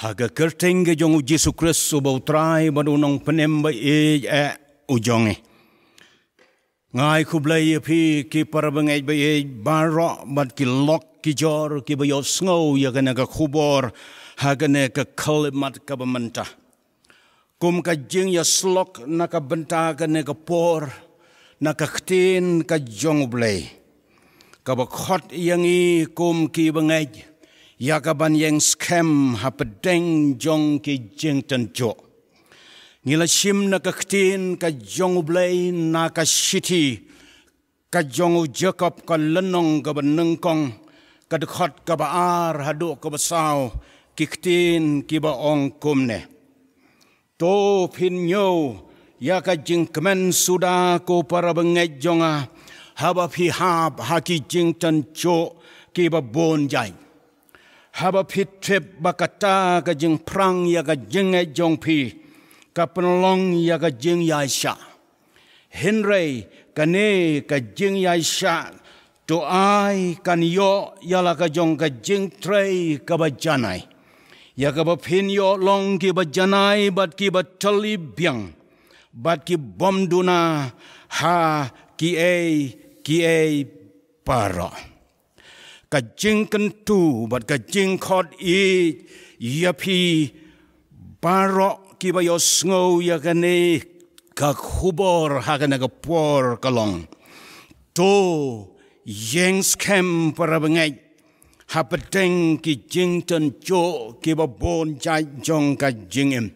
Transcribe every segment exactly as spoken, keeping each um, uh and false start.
Ha ka kyrteng ka jong u Jisu Khrist uba u Trai bad u Nongpynim ba ïeit eh u jong ngi. Nga ai khublei ïa phi ki para bangeit ba ïeit baroh bad ki lok ki jor kiba ïohsngew ïa kane ka khubor ha kane ka khyllipmat kaba mynta. Kum ka jingïasyllok na ka bynta kane ka por, na ka ktien ka jong U Blei, kaba khot ïa ngi kum ki bangeit ïa ka ban ïeng skhem hapdeng jong ki jingtynjuh. Ngi la shim na ka ktien ka jong U Blei na ka shithi ka jong u Jakob ka lynnong kaba nyngkong, ka dkhot kaba ar haduh kaba saw, ki ktien kiba ong kumne: To phin ñiew ïa ka jingkmen suda ko para bangeit jong nga, haba phi hap ha ki jingtynjuh kiba bun jait. Haba phi tip ba kata ka jingpyrshang ïa ka jingngeit jong phi ka pynlong ïa ka jingïaishah. Hynrei kane ka jingïaishah to ai kan ïoh ïa la ka jong ka jingtrei kaba janai, ïa kaba phin ïoh long kiba janai bad kiba tylli biang, bad ki bym duna ha kiei kiei baroh. Ka jingkyntu bad ka jingkhot ïeit ïa phi baroh kiba ïohsngew ïa kane ka khubor ha kane ka por ka long: To ïeng skhem para bangeit hapdeng ki jingtynjuh kiba bun jait jong ka jingim.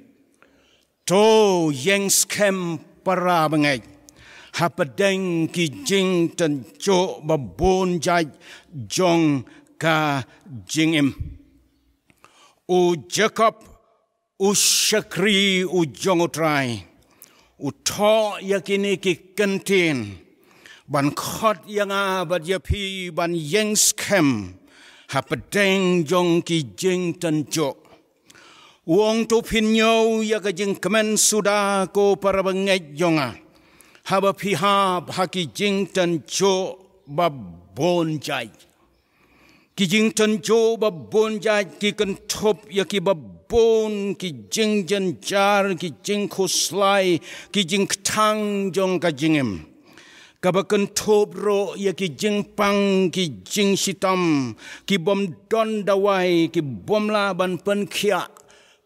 To ïeng skhem para bangeit hapdeng ki jingtynjuh ba bun jait jong ka jingim. U Jakob, u shakri u jong U Trai, u thoh ïa kine ki kyntien ban khot ïa nga bad ïa phi ban ïeng skhem hapdeng jong ki jingtynjuh. U ong: To phin ñiew ïa ka jingkmen suda ko para bangeit jong nga, haba phi hap ha ki jingtynjuh ba bun jait. Ki jingtynjuh ba bun jait ki kynthup ïa kiba bun ki jingjynjar, ki jingkhuslai, ki jingkthang jong ka jingim. Kaba kynthup ruh ïa ki jingpang, ki jingshitom, ki bym don dawai, ki bym lah ban pynkhiah.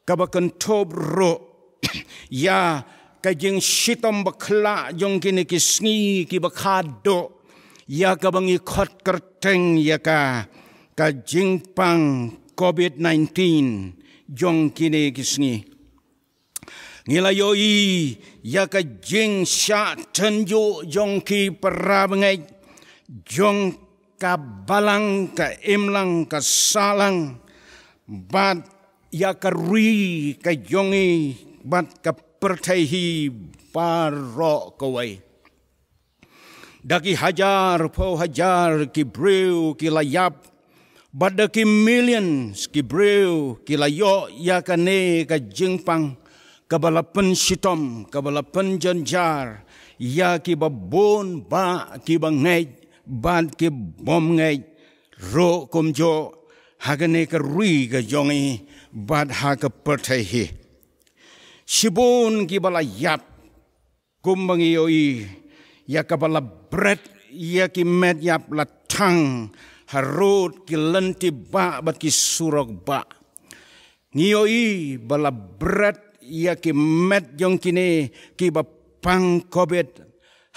Kaba kynthup ruh ïa ka jingshitom bakhlad jong kine ki sngi kiba khadduh, ïa kaba ngi khot kyrteng ïa ka, ka jingpang covid nineteen jong kine ki sngi. Ngi la ïohi ïa ka jingshah tynjuh jong ki para bangeit, jong ka balang, ka imlang, ka sahlang, bad ïa ka ri ka jong ngi bad ka pyrthei hi baroh kawei. Da ki hajar phew hajar ki briew ki la ïap, bad da ki millions ki briew ki la ïoh ïa kane ka jingpang, kaba la pynshitom, kaba la pynjynjar ïa kiba bun, ba kiba ngeit bad ki bym ngeit ruh kumjuh, ha kane ka ri ka jong ngi bad ha ka pyrthei hi. Shibun kiba la ïap, kumba ngi ïohi ïa kaba la bret ïa ki met ïap la thang harud ki lynti bah bad ki surok bah. Ngi ïohi ba la bret ïa ki met jong kine kiba pang covid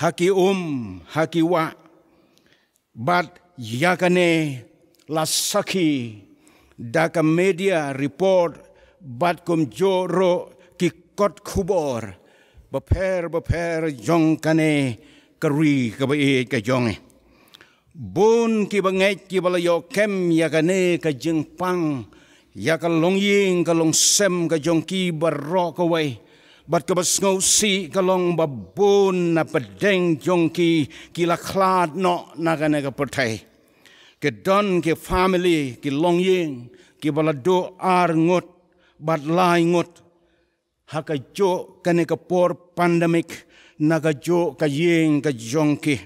ha ki um, ha ki wah. Bad ïa kane la sakhi da ka media report bad kumjuh ruh ki kot khubor bapher bapher jong kane ka ri kaba ïeit ka jong ngi. Bun kiba ngeit kiba la ïoh kem ïa kane ka jingpang, ïa ka longïing ka longsem ka jong ki baroh kawei. Bad kaba sngewsih ka long ba bun na pdeng jong ki ki la khlad noh na kane ka pyrthei. Ki don ki family, ki longïing kiba la duh ar ngut bad lai ngut ha kajuh kane ka por pandemic, na kajuh ka ïing ka jong ki.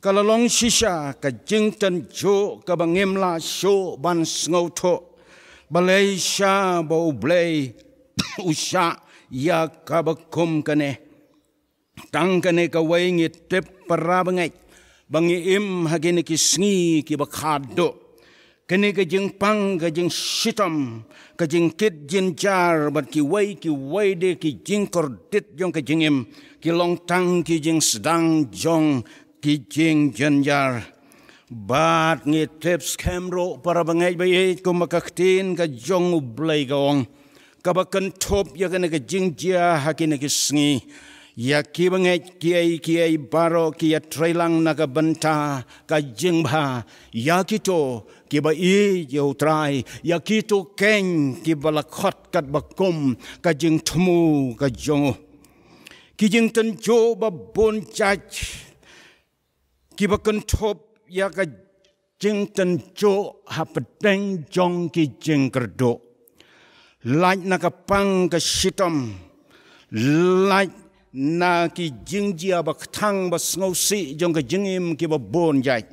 Ka la long shisha ka jingtynjuh kaba ngim lah shuh ban sngewthuh. Balei sha ba U Blei u shah ïa kaba kum kane? Tang kane kawei ngi tip para bangeit ba ngi im ha kine ki sngi kiba khadduh. Kane ka jingpang, ka jingshitom, ka jingkit jynjar bad kiwei kiwei de ki jingkordit jong ka jingim ki long tang ki jingsdang jong ki jingjynjar. Bad ngi tip skhem ruh para bangeit ba ïeit, kumba ka ktien ka jong U Blei ka ong, kaba kynthup ïa kane ka jingjia ha kine ki sngi. Ïa ki bangeit kiei kiei baroh ki ïatreilang na ka bynta ka jingbha, ïa kito kiba ïeit ïa U Trai, ïa kito kein kiba la khot katba kum ka jingthmu ka jong u. Ki jingtynjuh ba bun jait kiba kynthup ïa ka jingtynjuh hapdeng jong ki jingkyrduh. Lait na ka pang ka shitom, lait na ki jingjia ba kthang ba sngewsih jong ka jingim kiba bun jait,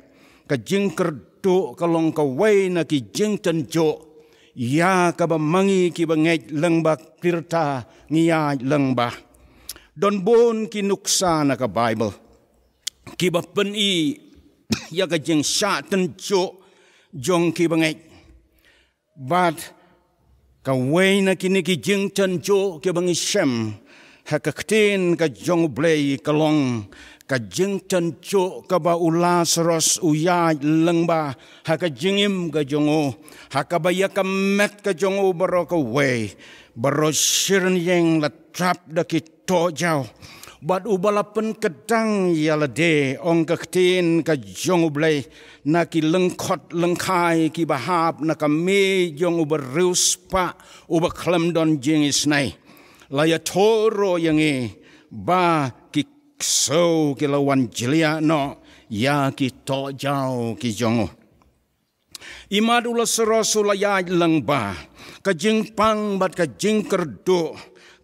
ka jingkyrduh ka long kawei na ki jingtynjuh ïa kaba ma ngi kiba ngeit lyngba ki rta ngi ïaid lyngba. Don bun ki nuksa na ka Baibl kiba pyni ïa ka jingshah tynjuh jong ki bangeit. Bad kawei na kine ki jingtynjuh kiba ngi shem ha ka ktien ka jong U Blei ka long ka jingtynjuh kaba u Lasaros u ïaid lyngba ha ka jingim ka jong u, ha kaba ïa ka met ka jong u baroh kawei, baroh shi rynïeng la trap da ki tohjaw. Bad uba la pynkdang ïa lade, ong ka ktien ka jong U Blei, na ki lyngkhot lyngkhai kiba hap na ka mih jong u bariewspah uba khlem don jingisynei. La ïathuh ruh ïa ngi ba ki ksew ki la wan jliah noh ïa ki tohjaw ki jong u. Imat u Lasaros u la ïaid lyngba, ka jingpang bad ka jingkyrduh,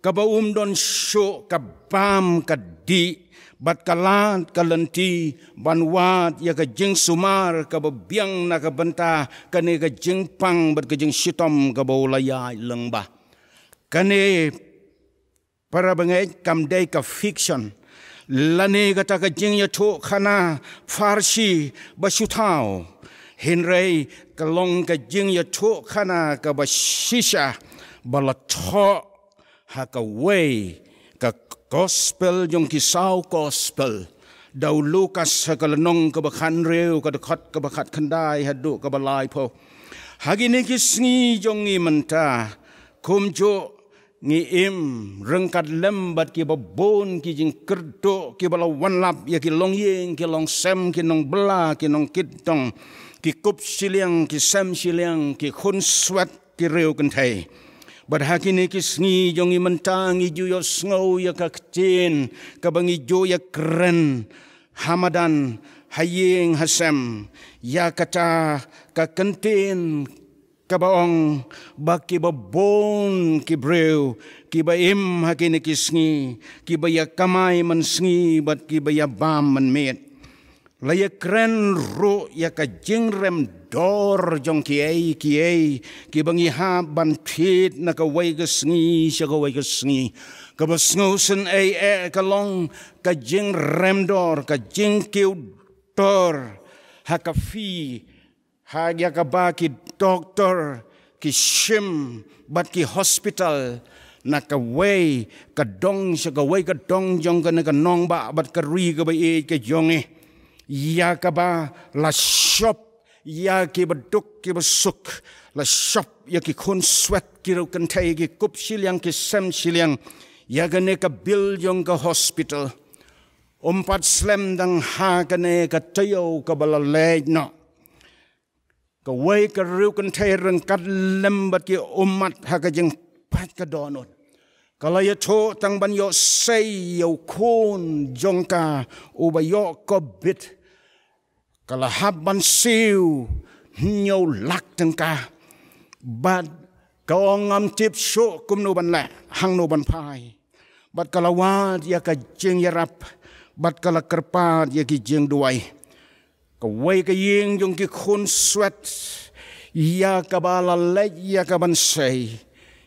kaba um don shuh ka bam ka dih, bad ka lad ka lynti ban wad ïa ka jingsumar kaba biang na ka bynta kane ka jingpang bad ka jingshitom kaba u la ïaid lyngba. Kane, para bangeit, kam dei ka fiction lane kata ka jingïathuhkhana pharshi ba shu thaw, hynrei ka long ka jingïathuhkhana kaba shisha ba la thoh ha kawei ka gospel jong ki saw gospel, da u Lukas ha ka lynnong kaba khathynriew, ka dkhot kaba khatkhyndai haduh kaba laiphew. Ha kine ki sngi jong ngi mynta, kumjuh ngi im ryngkat lem bad kiba bun ki jingkyrduh kiba la wanlap ïa ki longïing ki longsem, ki nongbylla ki nongkit dong, ki kup shiliang ki sem shiliang, ki khunswet ki riewkynthei. Bad ha kine ki sngi jong ngi mynta ngi ju ïohsngew ïa ka ktien kaba ngi ju ïakren ha madan, ha ïing ha sem, ïa kata ka kyntien kaba ong ba kiba bun ki briew kiba im ha kine ki sngi, kiba ïa kamai mynsngi bad kiba ïa bam mynmiet. La ïakren ruh ïa ka jingrem dor jong kiei kiei kiba ngi hap ban thied na kawei ka sngi sha kawei ka sngi. Kaba sngewsynei eh ka long ka jingrem dor, ka jingkiew dor ha ka fee, ha ïa kaba ki doktor ki shim bad ki hospital na kawei ka dong sha kawei ka dong jong kane ka nongbah bad ka ri kaba ïeit ka jong ngi. Ïa kaba la shop ïa kiba duk kiba suk, la shop ïa ki khunswet ki riewkynthei, ki kup shiliang ki sem shiliang, ïa kane ka bill jong ka hospital. Ym pat slem dang ha kane ka taïew kaba la leit noh. Kawei ka riewkynthei ryngkat lem bad ki ummat ha ka jingpait ka dohnud, ka la ïathuh tang ban ïohsei ïa u khun jong ka uba ïoh covid, ka la hap ban siew hynñiew lak tyngka. Bad ka ong ngam tip shuh kumno ban leh, hangno ban phai. Bad ka la wad ïa ka jingïarap, bad ka la kyrpad ïa ki jingduwai. Kawei ka ïing jong ki khunswet, ïa kaba la leit ïa ka ban sei,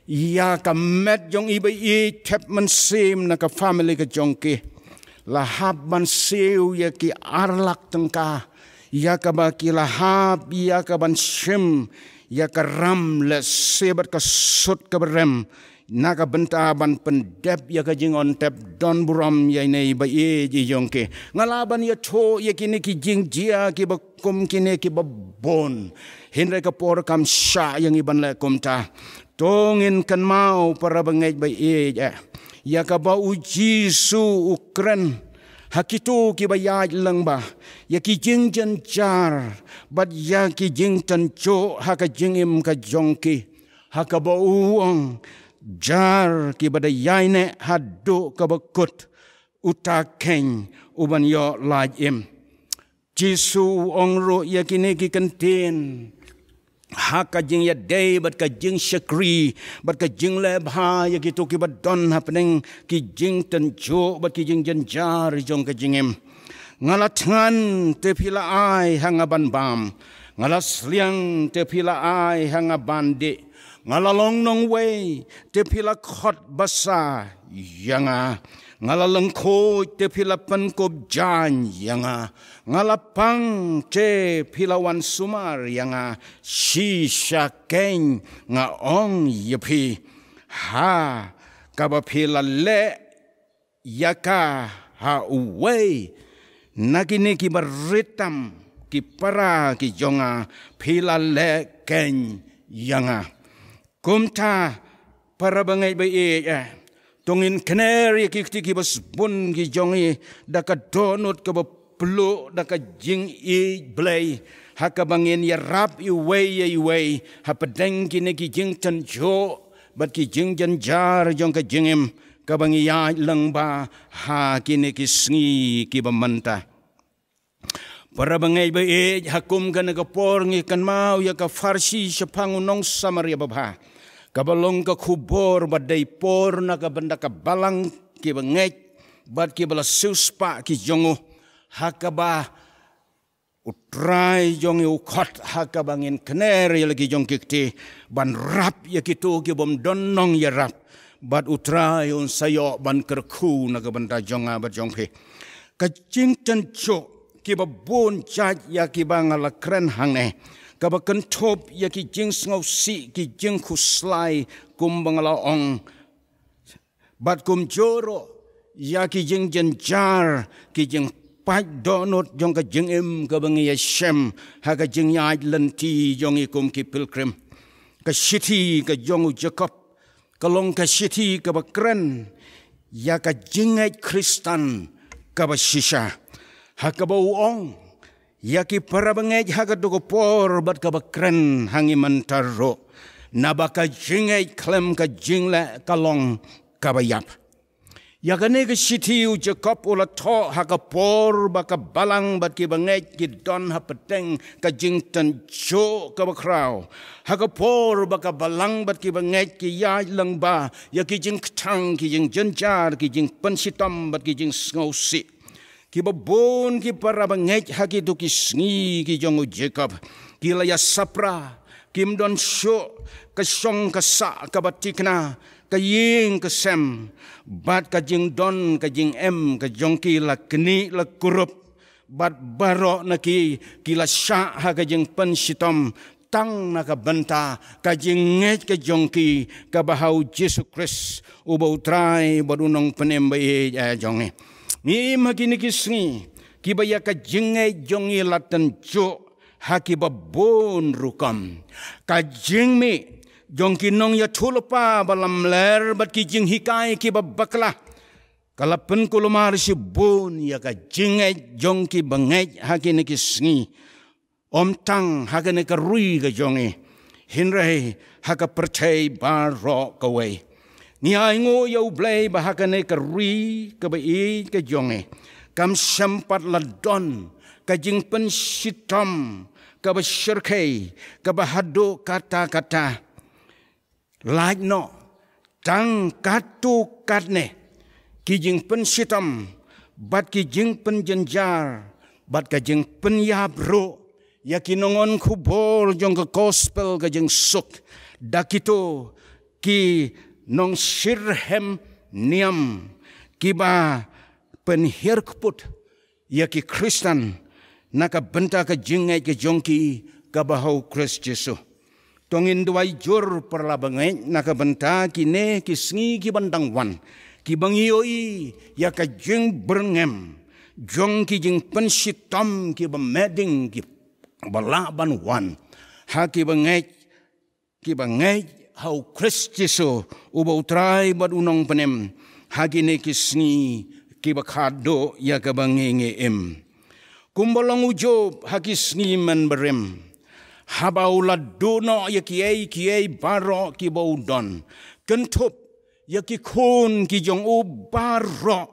ïa ka met jong i ba i thep mynsiem na ka family ka jong ki. La hap ban siew ïa ki ar lak tyngka, ïa kaba ki la hap ïa ka ban shim ïa ka ram lehse bad ka sut kaba rem, na ka bynta ban pyndep ïa ka jingon thep don burom ïa ine i ba i jong ki. Nga lah ban ïathuh ïa kine ki jingjia kiba kum kine kiba bun, hynrei ka por kam shah ïa ngi ban leh kumta. To ngin kynmaw para bangeit ba i, eh, ïa kaba U Jisu u kren ha kito kiba ïaid lyngba, ïa ki jingjynjar bad ïa ki jingtynjuh ha ka jingim ka jong ki, ha kaba u ong, jar kiba da ïaineh haduh kaba kut, uta keiñ u ban ïoh lait im. Jisu u ong ruh ïa kine ki kyntien ha ka jingïadei bad ka jingshakri bad ka jingleh bha ïa kito kiba don hapdeng ki jingtynjuh bad ki jingjynjar jong ka jingim. Nga la thngan, te phi la ai ha nga ban bam. Nga la sliang, te phi la ai ha nga ban dih. Nga la long nongwei, te phi la khot basa ïa nga. Nga la lyngkhuid, te phi la pynkup jaiñ ïa nga. Nga la pang, te phi la wan sumar ïa nga. Shisha keiñ nga ong ïa phi, ha kaba phi la leh ïa ka ha uwei na kine kiba rit tam ki para ki jong nga, phi la leh keiñ ïa nga. Kumta para bangeit ba i, eh, to ngin kner ïa ki kti kiba sbun ki jong i da ka dohnud kaba pluh da ka jingïeit Blei, ha kaba ngin ïarap iwei ïa iwei hapdeng kine ki jingtynjuh bad ki jingjynjar jong ka jingim kaba ngi ïaid lyngba ha kine ki sngi kiba mynta. Para bangeit ba i, ha kum kane ka por ngi kynmaw ïa ka pharshi shaphang u nong Samaria babha, kaba long ka khubor ba dei por na ka bynta ka balang kiba ngeit bad kiba la siewspah ki jong u, ha kaba U Trai jong i u khot, ha kaba ngin kner ïa la ki jong ki kti ban rap ïa kito ki bym don nongïarap, bad U Trai un sa ïoh ban kyrkhu na ka bynta jong nga bad jong phi. Ka jingtynjuh kiba bun jait ïa kiba nga la kren hangne, kaba kynthup ïa ki jingsngewsih, ki jingkhuslai, kumba nga la ong, bad kumjuh ruh ïa ki jingjynjar, ki jingpait dohnud jong ka jingim kaba ngi ïashem ha ka jingïaid lynti jong i kum ki pilgrim. Ka shithi ka jong u Jakob ka long ka shithi kaba kren ïa ka jingngeit Khristan kaba shisha, ha kaba u ong ïa ki para bangeit ha kato ka por bad kaba kren ha ngi mynta ruh, naba ka jingngeit khlem ka jingleh ka long kaba ïap. Ïa kane ka shithi u Jakob u la thoh ha ka por ba ka balang bad kiba ngeit ki don hapdeng ka jingtynjuh kaba khraw, ha ka por ba ka balang bad kiba ngeit ki ïaid lyngba ïa ki jingkthang, ki jingjynjar, ki jingpynshitom bad ki jingsngewsih. Kiba bun ki para bangeit ha kito ki sngi ki jong u Jakob ki la ïasaphra, kim don shuh ka shong ka sah kaba thikna, ka ïing ka sem bad ka jingdon ka jingem ka jong ki la knieh la kurup, bad baroh na ki ki la shah ha ka jingpynshitom tang na ka bynta ka jingngeit ka jong ki kaba ha u Jisu Khrist uba u Trai bad u Nongpynim ba ïeit jong ngi. Ngi im ha kine ki sngi kiba ïa ka jingngeit jong ngi la tynjuh ha kiba bun rukom. Ka jingmih jong ki nongïathuhlypa ba lamler bad ki jinghikai kiba bakla ka la pynkulmar shibun ïa ka jingngeit jong kiba ngeit ha kine ki sngi. Ym tang ha kane ka ri ka jong ngi, hynrei ha ka pyrthei baroh kawei. Ngi ainguh ïa U Blei ba ha kane ka ri kaba ïeit ka jong ngi kam shym pat la don ka jingpynshitom kaba shyrkhei, kaba haduh katta katta. Lait noh, tang katto katne ki jingpynshitom bad ki jingpynjynjar bad ka jingpynïap ruh ïa ki nongon khubor jong ka gospel ka jingsuk, da kito ki nongshitrhem niam kiba pynhiar kput ïa ki Khristan na ka bynta ka jingngeit ka jong ki kaba ha u Khrist Jisu. To ngin duwai jur para bangeit na ka bynta kine ki sngi kiban dang wan, kiba ngi ïohi ïa ka jingbyrngem jong ki jingpynshitom kiba meding kiba lah ban wan ha kiba ngeit, kiba ngeit ha u Khrist Jisu uba u Trai bad u Nongpynim ha kine ki sngi kiba khadduh ïa kaba ngi ngi im. Kumba long u Job ha ki sngi mynbarim, haba u la duh noh ïa kiei kiei baroh kiba u don, kynthup ïa ki khun ki jong u baroh,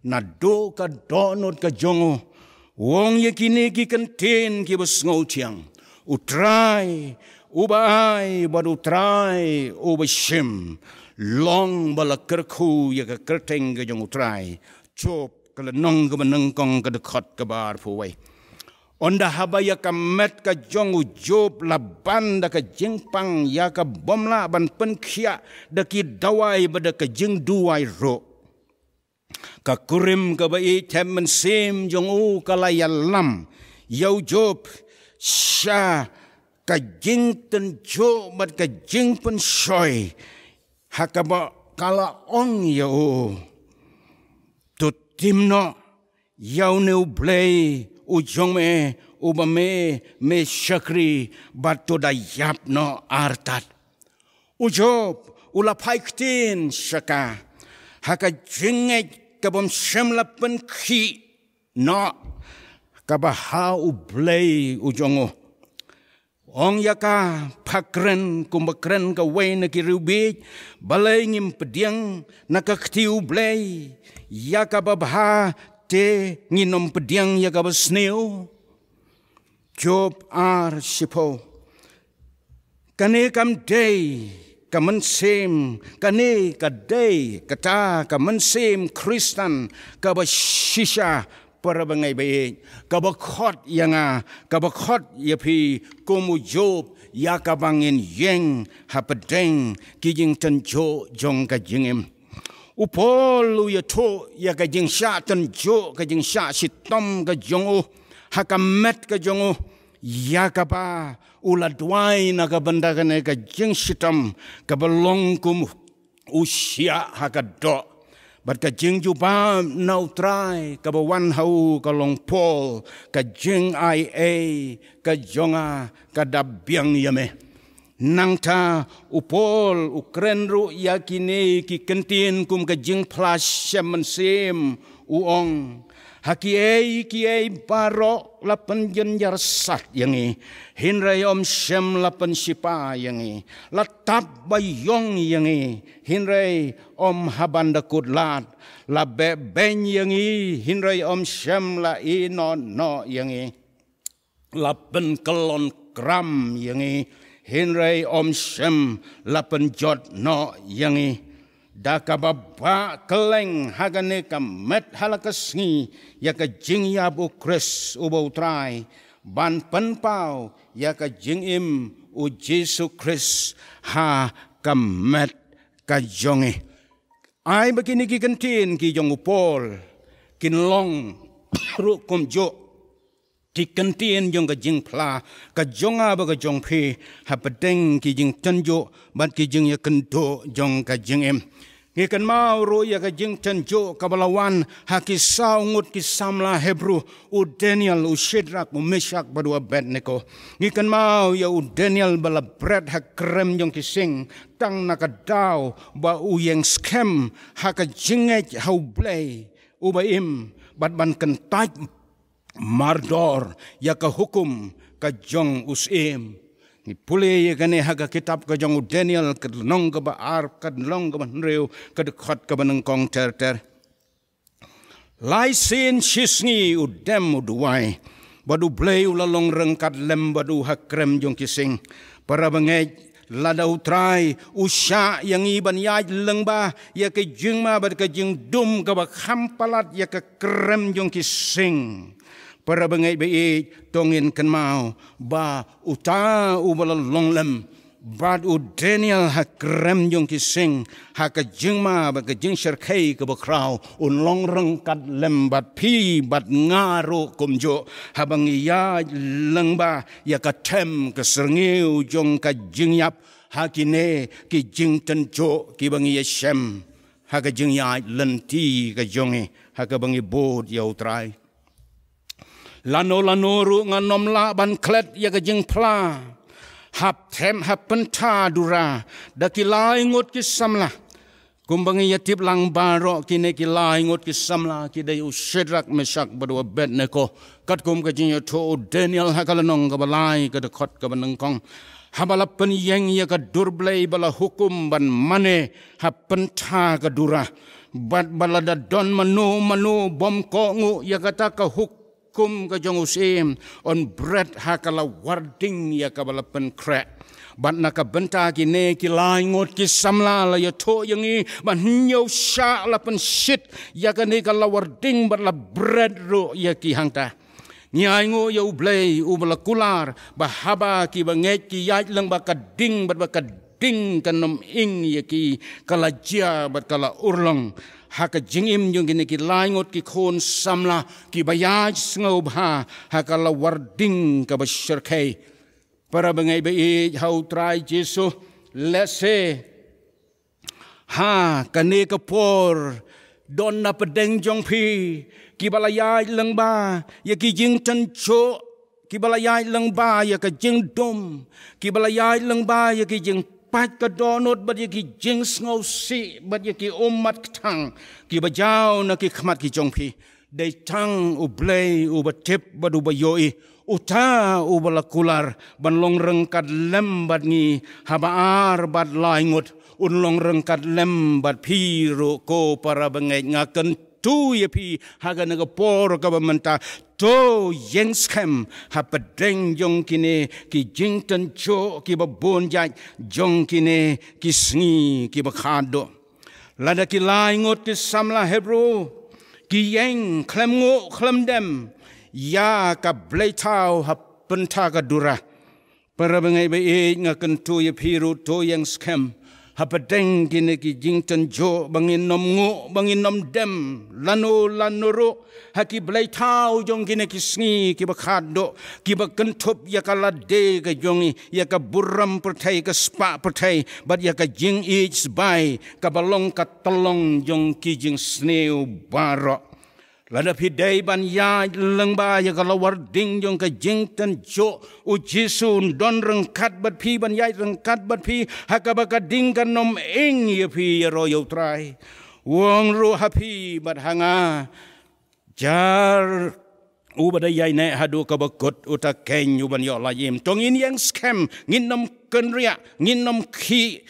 naduh ka dohnud ka jong u, u ong ïa kine ki kyntien kiba sngewthiang: U Trai uba ai bad U Trai uba shim, long ba la kyrkhu ïa ka kyrteng ka jong U Trai. Job ka lynnong kaba nyngkong ka dkhot kaba arphew wei. Ynda haba ïa ka met ka jong u Job la ban da ka jingpang ïa ka bym lah ban pynkhiah da ki dawai bad da ka jingduwai ruh, ka kurim kaba ïeit thep mynsiem jong u ka la ïalam ïa u Job sha ka jingtynjuh bad ka jingpynshoi, ha kaba ka la ong ïa u: To tim noh ïa une U Blei u jong me, uba me me shakri, bad to da ïap noh artat. U Job u la phai ktien sha ka, ha ka jingngeit ka bym shym la pynkhih noh, kaba ha U Blei u jong u. Ong ïa ka: Pha kren kumba kren kawei na ki riewbieit, balei ngim pdiang na ka kti U Blei? Ïa kaba bha te ngin ym pdiang ïa kaba sniew? Job ar shiphew. Kane kam dei ka mynsiem, kane ka dei kata ka mynsiem Khristan kaba shisha, para bangeit baieit, kaba khot ïa nga, kaba khot ïa phi, kum u Job, ïa kaba ngin ïeng hapdeng ki jingtynjuh jong ka jingim. U Paul u ïathuh ïa ka jingshah tynjuh, ka jingshah shitom ka jong u ha ka met ka jong u, ïa kaba u la duwai na ka bynta kane ka jingshitom kaba long kum u shiah ha ka doh. Bad ka jingjubab na U Trai kaba wan ha u ka long: Paul, ka jingai ei ka jong nga ka da biang ïa me. Nangta u Paul u kren ruh ïa kine ki kyntien kum ka jingphla shem mynsiem, u ong: Ha kiei kiei baroh la pynjynjar sat ïa ngi, hynrei ym shym la pynshipa ïa ngi. La tap baïong ïa ngi, hynrei ym haban da kut lad. La beh beiñ ïa ngi, hynrei ym shym la ïehnoh noh ïa ngi. La pynkyllon kram ïa ngi, hynrei ym shym la pynjot noh ïa ngi. Da kaba bah kylleng ha kane ka met ha la ka sngi ïa ka jingïap U Khrist uba U Trai, ban pynpaw ïa ka jingim U Jisu Khrist ha ka met ka jong ngi. Ai ba kine ki kyntien ki jong u Paul kin long ruh kumjuh ki kyntien jong ka jingphla ka jong nga bad ka jong phi, hapdeng ki jingtynjuh bad ki jingïakynduh jong ka jingim. Ngi kynmaw ruh ïa ka jingtynjuh kaba la wan ha ki saw ngut ki samla Hebru, u Daniel, u Shadrak, u Meshak bad u Abednego. Ngi kynmaw ïa u Daniel ba la bret ha krem jong ki sing tang na ka daw ba u ïeng skhem ha ka jingngeit ha U Blei uba im, bad ban kyntait mardor ïa ka hukum ka jong u Syiem. Ngi pule ïa kane ha ka kitab ka jong u Daniel, ka lynnong kaba ar, ka lynnong kaba hynriew, ka dkhot kaba nyngkong ter ter. Lai sien shi sngi u dem u duwai, bad U Blei u la long ryngkat lem bad u ha krem jong ki sing. Para bangeit, lada U Trai u shah ïa ngi ban ïaid lyngba ïa ka jingma bad ka jingdum kaba kham palat ïa ka krem jong ki sing, Para bangeit ba ïeit, to ngin kynmaw ba uta uba la long lem bad u Daniel ha krem jong ki sing, ha ka jingma bad ka jingshyrkhei kaba khraw, un long ryngkat lem bad phi bad nga ruh kumjuh, haba ngi ïaid lyngba ïa ka them ka syrngiew jong ka jingïap, ha kine ki jingtynjuh kiba ngi ïashem ha ka jingïaid lynti ka jong ngi, ha kaba ngi bud ïa U Trai. Lano lano ruh ngan ym lah ban klet ïa ka jingphla hap them hap pynta dura da ki lai ngut ki samla. Kumba ngi ïa tip lang baroh, kine ki lai ngut ki samla ki dei u Shadrak, Meshak bad u Abednego. Katkum ka jingïathuh u Daniel ha ka lynnong kaba lai, ka dkhot kaba nyngkong, haba la pynïeng ïa ka dur Blei ba la hukum ban mane hap pynta ka dura, bad ba lada don mano mano bym kohnguh ïa kata ka hukum ka jong u Syiem, yn bret ha ka lawar ding ïa kaba la pynkhreh. Bad na ka bynta kine ki lai ngut ki samla la ïathuh ïa ngi ba hynñiew shah la pynshit ïa kane ka lawar ding bad la bret ruh ïa ki hangta. Ngi ainguh ïa U Blei uba la kular ba haba kiba ngeit ki ïaid lyngba ka ding bad ba ka ding kan ym ing ïa ki, ka la jia bad ka la urlong ha ka jingim jong kine ki lai ngut ki khun samla kiba ïaid sngewbha ha ka lawar ding kaba shyrkhei. Para bangeit ba ïeit ha U Trai Jisu, lehse ha kane ka por don na pdeng jong phi kiba la ïaid lyngba ïa ki jingtynjuh, kiba la ïaid lyngba ïa ka jingdum, kiba la ïaid lyngba ïa ki jingpait ka dohnud bad ïa ki jingsngewsih bad ïa ki ummat kthang kiba jaw na ki khmat ki jong phi. Dei tang U Blei uba tip bad uba ïohi, uta uba la kular ban long ryngkat lem bad ngi haba ar bad lai ngut, un long ryngkat lem bad phi ruh ko para bangeit. Nga kyntu ïa phi ha kane ka por kaba mynta, to ïeng skhem ha pdeng jong kine ki jingtynjuh kiba bun jait jong kine ki sngi kiba khadduh. Lada ki lai ngut ki samla Hebru ki ïeng khlem nguh khlem dem ïa ka blei thaw hap pynta ka dura, para bangeit ba ïeit, nga kyntu ïa phi ruh, to ïeng skhem ha pdeng kine ki jingtynjuh ba ngin ym nguh, ba ngin ym dem lano lano ruh ha ki blei thaw jong kine ki sngi kiba khadduh, kiba kynthup ïa ka lade ka jong ngi, ïa ka burom pyrthei, ka spah pyrthei bad ïa ka jingïeit sbai kaba long ka tyllong jong ki jingsniew baroh. Lada phi dei ban ïaid lyngba ïa ka lawar ding jong ka jingtynjuh, U Jisu un don ryngkat bad phi, ban ïaid ryngkat bad phi ha kaba ka ding kan ym ing ïa phi, ïaroh ïa U Trai. U ong ruh ha phi bad ha nga, jar uba da ïaineh haduh kaba kut, uta keiñ u ban ïoh lait im. To ngin ïeng skhem, ngin ym kynriah, ngin ym khih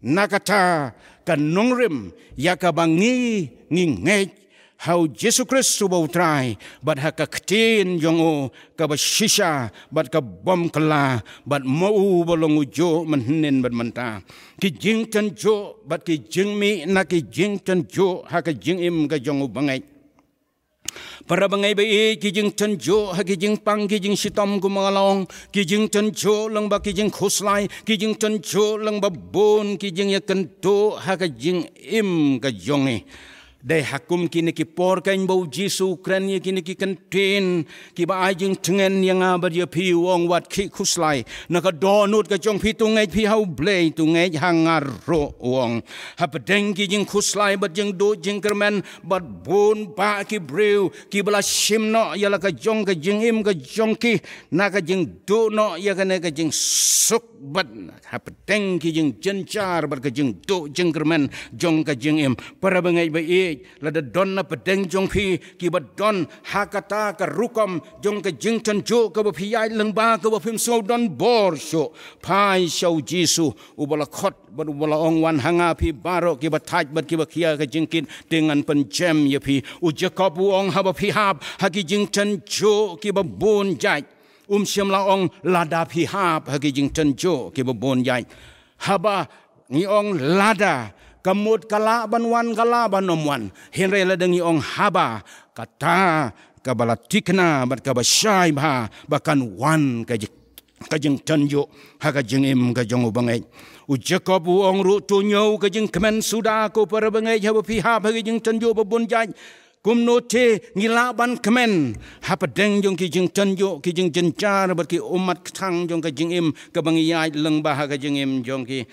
na kata ka nongrim ïa kaba ngi, ngi ngeit ha U Jisu Khrist uba U Trai bad ha ka ktien jong u kaba shisha bad ka bym kylla, bad ma u ba long u juh mynhynnin bad mynta. Ki jingtynjuh bad ki jingmih na ki jingtynjuh ha ka jingim ka jong u bangeit. Para bangeit ba ïeit, ki jingtynjuh ha ki jingpang, ki jingshitom kum nga la ong, ki jingtynjuh lyngba ki jingkhuslai, ki jingtynjuh lyngba bun ki jingïakynduh ha ka jingim ka jong ngi. Dei ha kum kine ki por keiñ ba U Jisu u kren ïa kine ki kyntien kiba ai jingtngen ïa nga bad ïa phi, u ong, wat khih khuslai na ka dohnud ka jong phi, to ngeit phi ha U Blei, to ngeit ha nga ruh, u ong. Ha pdeng ki jingkhuslai bad jingduh jingkyrmen bad bun bah ki briew kiba la shim noh ïa la ka jong ka jingim ka jong ki na ka jingduh noh ïa kane ka jingsuk, bad ha pdeng ki jingjynjar bad ka jingduh jingkyrmen jong ka jingim. Para bangeit ba ïeit, lada don na pdeng jong phi kiba don ha kata ka rukom jong ka jingtynjuh kaba phi ïaid lyngba kaba phim sngew don bor shuh, phai sha U Jisu uba la khot bad uba la ong, wan ha nga phi baroh kiba thait bad kiba khia ka jingkit, te ngan pynjem ïa phi. U Jakob u ong, haba phi hap ha ki jingtynjuh kiba bun jait. Um shym la ong lada phi hap ha ki jingtynjuh kiba bun jait. Haba ngi ong lada, ka mut ka lah ban wan, ka lah ban ym wan. Hynrei lada ngi ong haba, kata kaba la tikna bad kaba shai bha ba kan wan ka jing ka jingtynjuh ha ka jingim ka jong u bangeit. U Jakob u ong ruh, to ñiew ka jingkmen suda ko para bangeit haba phi hap ha ka jingtynjuh ba bun jait. Kumno te ngi lah ban kmen hapdeng jong ki jingtynjuh, ki jingjynjar bad ki ummat kthang jong ka jingim kaba ngi ïaid lyngba ha ka jingim jong ki.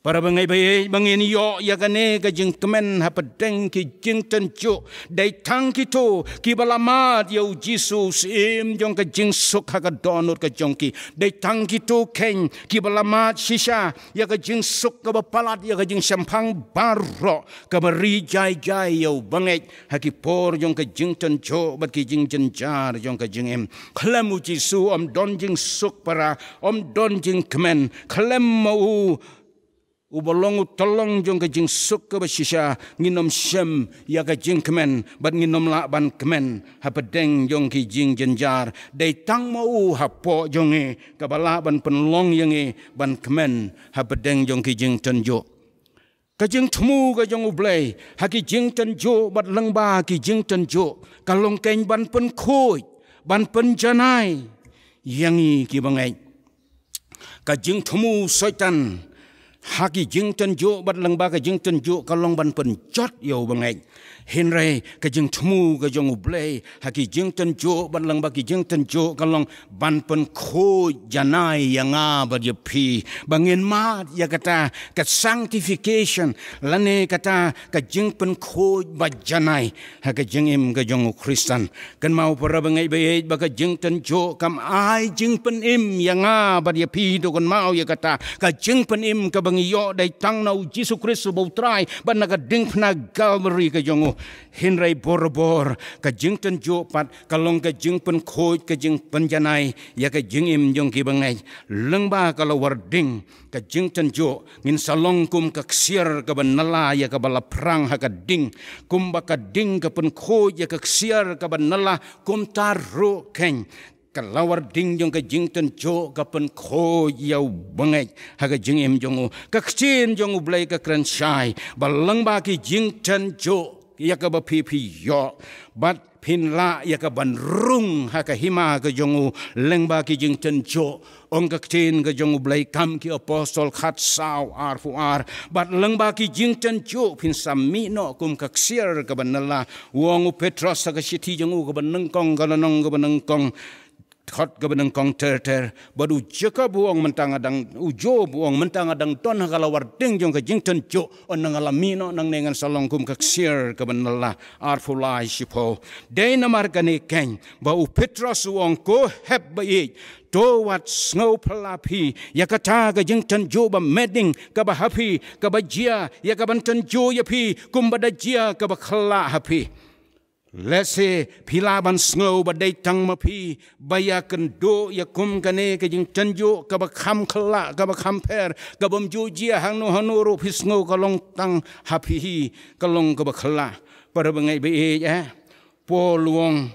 Para bangeit ba ïeit, ba ngin ïoh ïa kane ka jingkmen hapdeng ki jingtynjuh, dei tang kito kiba la mad ïa u Jisu, u Syiem jong ka jingsuk ha ka dohnud ka jong ki. Dei tang kito keiñ kiba la mad shisha ïa ka jingsuk kaba palat, ïa ka jingshemphang baroh kaba ri jai jai ïa u bangeit ha ki por jong ka jingtynjuh bad ki jingjynjar jong ka jingim. Khlem u Jisu ym don jingsuk para, ym don jingkmen. Khlem ma u, uba long u tyllong jong ka jingsuk kaba shisha, ngin ym shem ïa ka jingkmen bad ngin ym lah ban kmen hapdeng jong ki jingjynjar. Dei tang ma u hapoh jong ngi kaba lah ban pynlong ïa ngi ban kmen hapdeng jong ki jingtynjuh. Ka jingthmu ka jong U Blei ha ki jingtynjuh bad lyngba ki jingtynjuh ka long keiñ ban pynkhuid, ban pynjanai ïa ngi ki bangeit. Ka jingthmu Soitan ha ki jingtynjuh bad lyngba ka jingtynjuh ka long ban pynjot ïa u bangeit. Hynrei ka jingthmu ka jong U Blei ha ki jingtynjuh bad lyngba ki jingtynjuh ka long ban pynkhuid janai ïa nga bad ïa phi, ba ngin mad ïa kata ka sanctification, lane kata ka jingpynkhuid ba janai ha ka jingim ka jong u Khristan. Kynmaw para bangeit ba ïeit, ba ka jingtynjuh kam ai jingpynim ïa nga bad ïa phi. To kynmaw ïa kata, ka jingpynim kaba ngi ïoh dei tang na u Jisu Khrist uba U Trai bad na ka diengphna Kalbari ka jong u. Hynrei borabor ka jingtynjuh pat ka long ka jingpynkhuid, ka jingpynjanai ïa ka jingim jong ki bangeit. Lyngba ka lawar ding ka jingtynjuh, ngin sa long kum ka ksiar kaba nylla ïa kaba la phrang ha ka ding. Kumba ka ding ka pynkhuid ïa ka ksiar kaba nylla, kumta ruh keiñ ka lawar ding jong ka jingtynjuh ka pynkhuid ïa u bangeit ha ka jingim jong u. Ka ktien jong U Blei ka kren shai ba lyngba ki jingtynjuh ïa kaba phi phi ïoh, bad phin lah ïa ka ban rung ha ka hima ka jong u lyngba ki jingtynjuh. Ong ka ktien ka jong U Blei, Kam ki Apostol khatsaw, arphew ar, bad lyngba ki jingtynjuh phin sa mih noh kum ka ksiar kaba nylla. U ong u Petros ha ka shithi jong u kaba nyngkong, ka lynnong kaba nyngkong, dkhot kaba nyngkong ter ter, bad u Jakob u ong mynta nga dang, u Job u ong mynta nga dang don ha ka lawar ding jong ka jingtynjuh, ynda nga la mih noh nangne ngan sa long kum ka ksiar kaba nylla, arphew lai, shiphew. Dei namar kane keiñ ba u Petros u ong, ko hep ba ïeit, to wat sngew phylla phi ïa kata ka jingtynjuh ba medding kaba ha phi, kaba jia ïa ka ban tynjuh ïa phi kumba da jia kaba khyllah ha phi. Lehse phi lah ban sngew ba dei tang ma phi ba ïakynduh ïa kum kane ka jingtynjuh kaba kham khyllah, kaba kham pher, kabym ju jia hangno hangno ruh, phi sngew ka long tang ha phi hi ka long kaba khyllah. Para bangeit ba ïeit, eh, Paul u ong,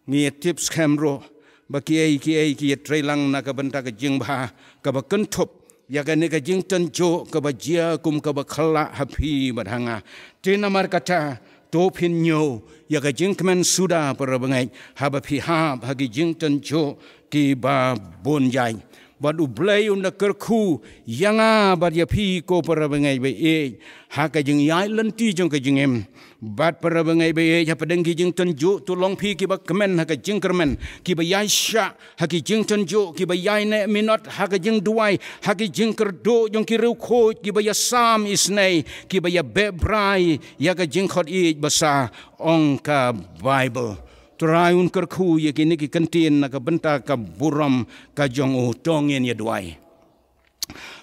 ngi ïa tip skhem ruh ba kiei kiei ki ïa trei lang na ka bynta ka jingbha kaba kynthup ïa kane ka jingtynjuh kaba jia kum kaba khyllah ha phi bad ha nga. Te namar kata, to phin ñiew ïa ka jingkmen suda, para bangeit, haba phi hap ha ki jingtynjuh kiba bun jait. Bad U Blei un da kyrkhu ïa nga bad ïa phi, ko para bangeit ba ïeit, ha ka jingïaid lynti jong ka jingim. Bad para bangeit ba ïeit, hapdeng ki jingtynjuh, to long phi kiba kmen ha ka jingkyrmen, kiba ïaishah ha ki jingtynjuh, kiba ïaineh minot ha ka jingduwai, ha ki jingkyrduh jong ki riewkhuid, kiba ïasam isynei, kiba ïabeh brai ïa ka jingkhot ïeit basa, ong ka Baibl. Trai un kyrkhu ïa kine ki kyntien na ka bynta ka burom ka jong u. To ngin ïa duwai.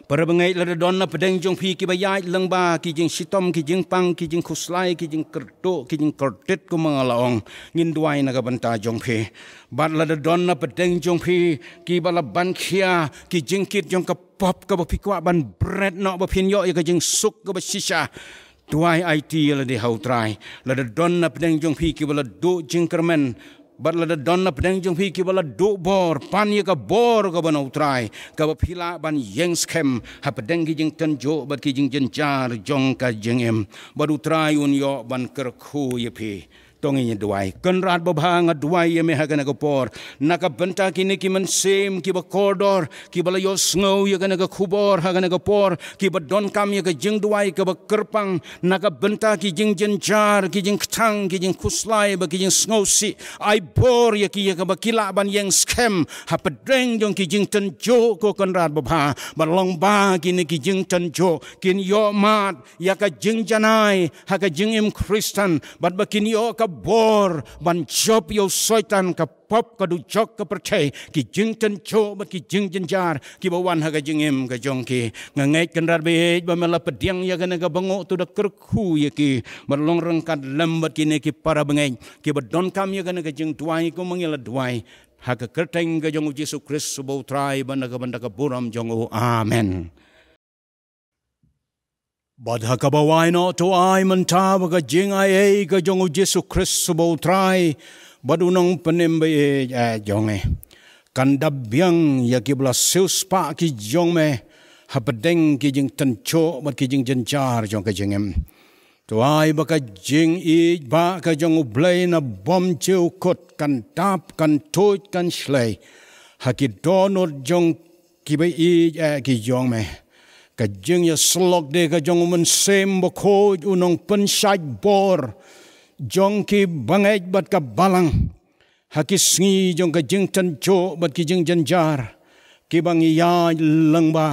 Para bangeit, lada don na pdeng jong phi kiba ïaid lyngba ki jingshitom, ki jingpang, ki jingkhuslai, ki jingkyrduh, ki jingkordit, kumba nga la ong, ngin duwai na ka bynta jong phi. Bad lada don na pdeng jong phi kiba la ban khia ki jingkit jong ka pop kaba phi kwah ban bret noh ba phin ïoh ïa ka jingsuk kaba shisha, duwai aiti ïa lade ha U Trai. Lada don na pdeng jong phi kiba la duh jingkyrmen, bad lada don na pdeng jong phi kiba la duh bor, pan ïa ka bor kaba na U Trai, kaba phi lah ban ïeng skhem hapdeng ki jingtynjuh bad ki jingjynjar jong ka jingim. Bad U Trai un ïoh ban kyrkhu ïa phi. To ngin ïa duwai. Kynrad babha, nga duwai ïa me ha kane ka por, na ka bynta kine ki mynsiem kiba kordor, kiba la ïohsngew ïa kane ka khubor ha kane ka por, kiba donkam ïa ka jingduwai kaba kyrpang, na ka bynta ki jingjynjar, ki jingkthang, ki jingkhuslai bad ki jingsngewsih. Ai bor ïa ki ïa kaba ki lah ban ïeng skhem hapdeng jong ki jingtynjuh, ko Kynrad babha, bad long ba kine ki jingtynjuh kin ïoh mad ïa ka jingjanai ha ka jingim Khristan, bad ba kin ïoh ka bor ban jop ïa u Soitan, ka pop, ka dujok ka pyrthei, ki jingtynjuh bad ki jingjynjar kiba wan ha ka jingim ka jong ki. Nga ngeit, Kynrad baieit, ba me la pdiang ïa kane ka bynguh, to da kyrkhu ïa ki bad long ryngkat lem bad kine ki para bangeit kiba donkam ïa kane ka jingduwai, kumba ngi la duwai ha ka kyrteng ka jong u Jisu Khrist uba u Trai, bad na ka bynta ka burom jong u. Amen. Bad ha kaba wai noh, to ai mynta ba ka jingaiei ka jong u Jisu Khrist uba u Trai bad u Nongpynim baieit jong ngi kan da biang ïa kiba la siewspah ki jong me hapdeng ki jingtynjuh bad ki jingjynjar jong ka jingim. To ai ba ka jingïeit ba ka jong U Blei na bymjukut kan dap, kan tuid, kan shlei ha ki dohnud jong kiba ïeit ki jong me. Ka jingïasyllok de ka jong U Mynsiem Bakhuid, u nongpynshait bor jong ki bangeit bad ka balang ha ki sngi jong ka jingtynjuh bad ki jingjynjar kiba ngi ïaid lyngba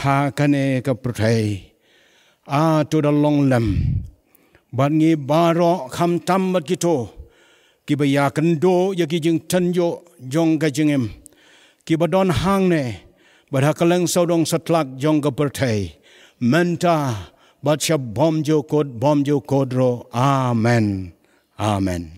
ha kane ka pyrthei. A, to da long lem bad ngi baroh, khamtam bad kito kiba ïakynduh ïa ki jingtynjuh jong ka jingim, kiba don hangne bad ha kylleng sawdong satlak jong ka pyrthei, mynta bad sha bymjukut, bymjukut ruh. Amen. Amen.